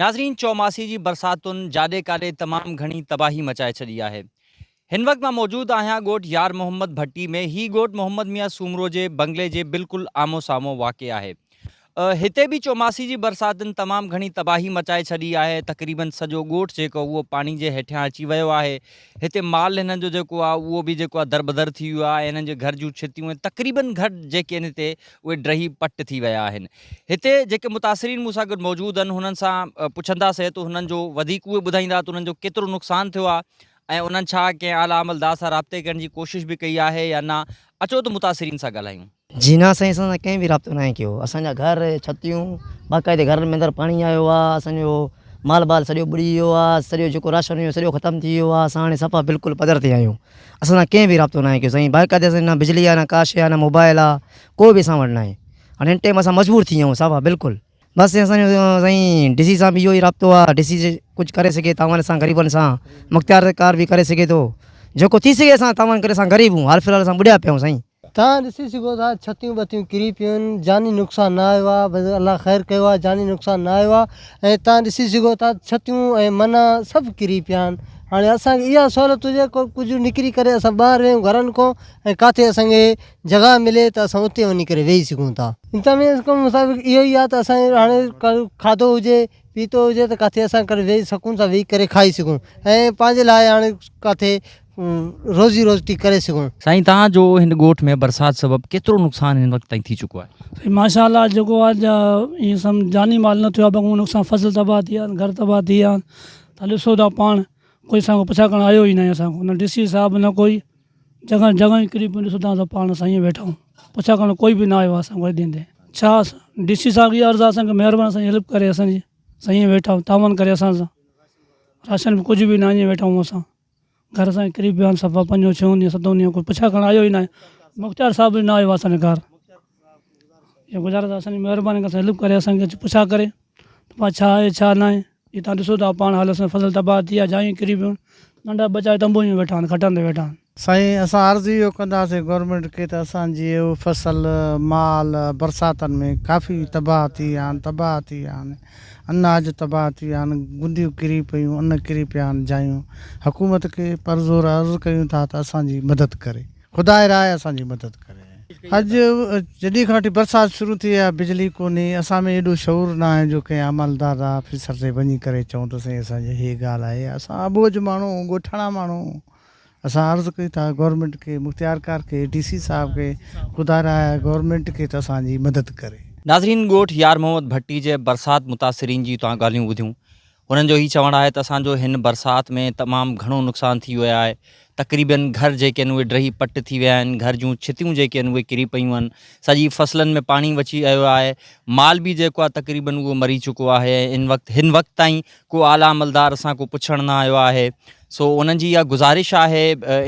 ناظرين چوماسي جي برساتن جاڏي ڪاڏي تمام گهڻي تباهي مچائي ڇڏي آهي. هن وقت مان موجود آهيان ڳوٺ يار محمد ڀٽي ۾ هي ڳوٺ محمد ميان سومرو جي بنگلي جي بلڪل آمهون سامهون واقع آهي. هتي به چوماسي جي برساتن تمام گهڻي تباهي مچائي ڇڏي آهي تقريبن سڄو ڳوٺ جيڪو اهو پاڻي جي هيٺيان اچي ويو آهي هتي مال هنن جو جيڪو آهي اهو به جيڪو آهي دربدر ٿي ويو آهي هنن جي گهر جون ڇتيون ۽ تقريبن گهر جيڪي آهن هتي اهي ڊهي پٽ ٿي ويا آهن هتي جيڪي متاثرين مون سان گڏ موجود آهن هنن سان پڇنداسين ته هنن جو وڌيڪ اهي ٻڌائيندا ته انهن جو ڪيترو نقصان ٿيو آهي ۽ انهن ڇا ڪنهن اعليٰ عملدار سان رابطي ڪرڻ جي ڪوشش به ڪئي آهي يا نه اچو ته متاثرين سان ڳالهايون. جي نه سائين اسان سان ڪنهن به رابطو ناهي ڪيو اسان جا گهر ڇتيون باقاعدي گهرن ۾ اندر پاڻي آيو آ اسان جو مال بال سڄو ٻڏي ويو آ سڄو جيڪو راشن هيو سڄو ختم ٿي ويو آ اسان هاڻي صفا بلڪل پڌر تي آهيون اسان سان ڪنهن به رابطو ناهي ڪيو سائين باقاعدي اسان نه بجلي آ نه ڪا شي آ نه موبائل آ ڪو به اسان وٽ ناهي هاڻي هن ٽيم اسان مجبور ٿي ويا آهيون صفا بلڪل. بس اسان جو سائين ڊي سي سان به اهو ئي رابطو آ ڊي سي ڪجهه ڪري سگهي تعاون سان غريبن سان مختيار ڪار به ڪري سگهي ٿو جيڪو ٿي سگهي اسان تعاون ڪري اسان غريب آهيون حال في الحال اسان ٻڏيا پيا آهيون سائين. توهان ڏسي سگهو ٿا ڇتيون ٻتيون ڪري پيون آهن جاني نقصان نه آيو آ بس الله خير ڪيو آ جاني نقصان نه آيو آ ۽ توهان ڏسي سگهو ٿا ڇتيون ۽ منا سڀ ڪري پيا آهن هاڻي اسان کي اها سهولت هجي ڪو ڪجهه نڪري ڪري اسان ٻاهر ويهون گهرن کان ۽ ڪاٿي اسان کي جڳهه ملي ته اسان اتي وڃي ڪري ويهي سگهون ٿا. انتظاميه جي حڪم مطابق اهو ئي آهي ته اسان هاڻي کاڌو هجي پيتو هجي ته ڪاٿي اسان ڪري ويهي سڪون سان ويهي ڪري کائي سگهون ۽ پنهنجي لاء هاڻي ڪاٿي روزي روٽي ڪري سگهون. سائين توهان جو هن ڳوٺ ۾ برسات سبب ڪيترو نقصان هن وقت تائين ٿي چڪو آهي؟ سائين ماشاء الله جيڪو آهي ائين سمجهه جاني مال نه ٿيو آهي باقي نقصان فصل تباهه ٿي ويا آهن گهر تباهه ٿي ويا آهن تان ڏسو ٿا پاڻ ڪوئي اسان کان پڇا ڪرڻ آيو ئي ناهي اسان کان نه ڊي سي صاحب نه ڪوئي جڳهه جڳهه ڪري پيون ڏسو تان پاڻ اسان ائين ويٺا آهيون پڇا ڪرڻ ڪوئي به نه آيو آهي اسان کي ڏيندي ڇا ڊي سي صاحب کي عرض آهي اسان کي مهرباني اسان جي هيلپ ڪري اسان جي اسان ائين ويٺا آهيون تعاون ڪري اسان سان راشن به ڪجهه به نه ائين ويٺا آهيون اسان گهر اسان جي ڪري پيا آهن صفا پنجون ڇهون ڏينهن ستون ڏينهن ڪوئي پڇا ڪرڻ آيو ئي نه آهي مختيار صاحب به نه آيو آهي اسان جي گهر اها گذارش آهي اسان جي مهرباني ڪري اسان جي هيلپ ڪري اسان کي پڇا ڪري ته ڀاء ڇا آهي ڇا نه آهي هي تان ڏسو ٿا پاڻ حال اسان فصل تباهه ٿي ويا جايون ڪري پيون ننڍا ٻچا تنبو ۾ ويٺا آهن کٽن تي ويٺا آهن. سائين اسان عرض اهو ڪنداسين گورنمينٽ کي ته اسان جي اهو فصل مال برساتن ۾ ڪافي تباهه ٿي ويا آهن تباهه ٿي ويا آهن اناج تباهه ٿي ويا آهن گنديون ڪري پيون ان ڪري پيا آهن جايون حڪومت کي پرزور عرض ڪيون ٿا ته اسان جي مدد ڪري خدا راء اسان جي مدد ڪري. اڄ جڏهن کان وٺي برسات شروع ٿي آهي بجلي ڪونهي اسان ۾ ايڏو شعور ناهي جو ڪنهن عملدار آفيسر تي وڃي ڪري چئون ته سائين اسان جي هي ڳالهه آهي اسان اٻوجهه ماڻهو ڳوٺاڻا ماڻهو اسان عرض ڪيون ٿا گورنمينٽ کي مختيارڪار کي ڊي سي صاحب کي خدا را گورنمينٽ کي ته اسان جي مدد ڪري. ناظرين ڳوٺ يار محمد ڀٽي جي برسات متاثرين جي توهان ڳالهيون ٻڌيون هنن جو هي چوڻ آهي ته اسان جو هن برسات ۾ تمام گهڻو نقصان ٿي ويو آهي تقريبن گهر جيڪي آهن اهي ڊهي پٽ ٿي ويا آهن گهر جون ڇتيون جيڪي آهن اهي ڪري پيون آهن سڄي فصلن ۾ پاڻي وڇي ويو آهي مال به جيڪو آهي تقريبن اهو مري چڪو آهي ۽ ان وقت هن وقت تائين ڪو اعليٰ عملدار اسان کو پڇڻ نه آيو آهي سو انهن جي اها گذارش آهي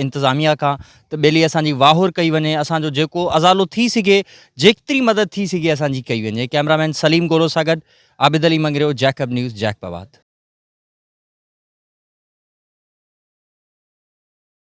انتظاميا کان ته ٻيلي اسان جي واهر ڪئي وڃي اسان جو جيڪو ازالو ٿي سگهي جيتري مدد ٿي سگهي اسان جي ڪئي وڃي ڪئميرا مين سليم گولو سان گڏ Abid Ali Mangrio, Jacob news, Jacob آباد.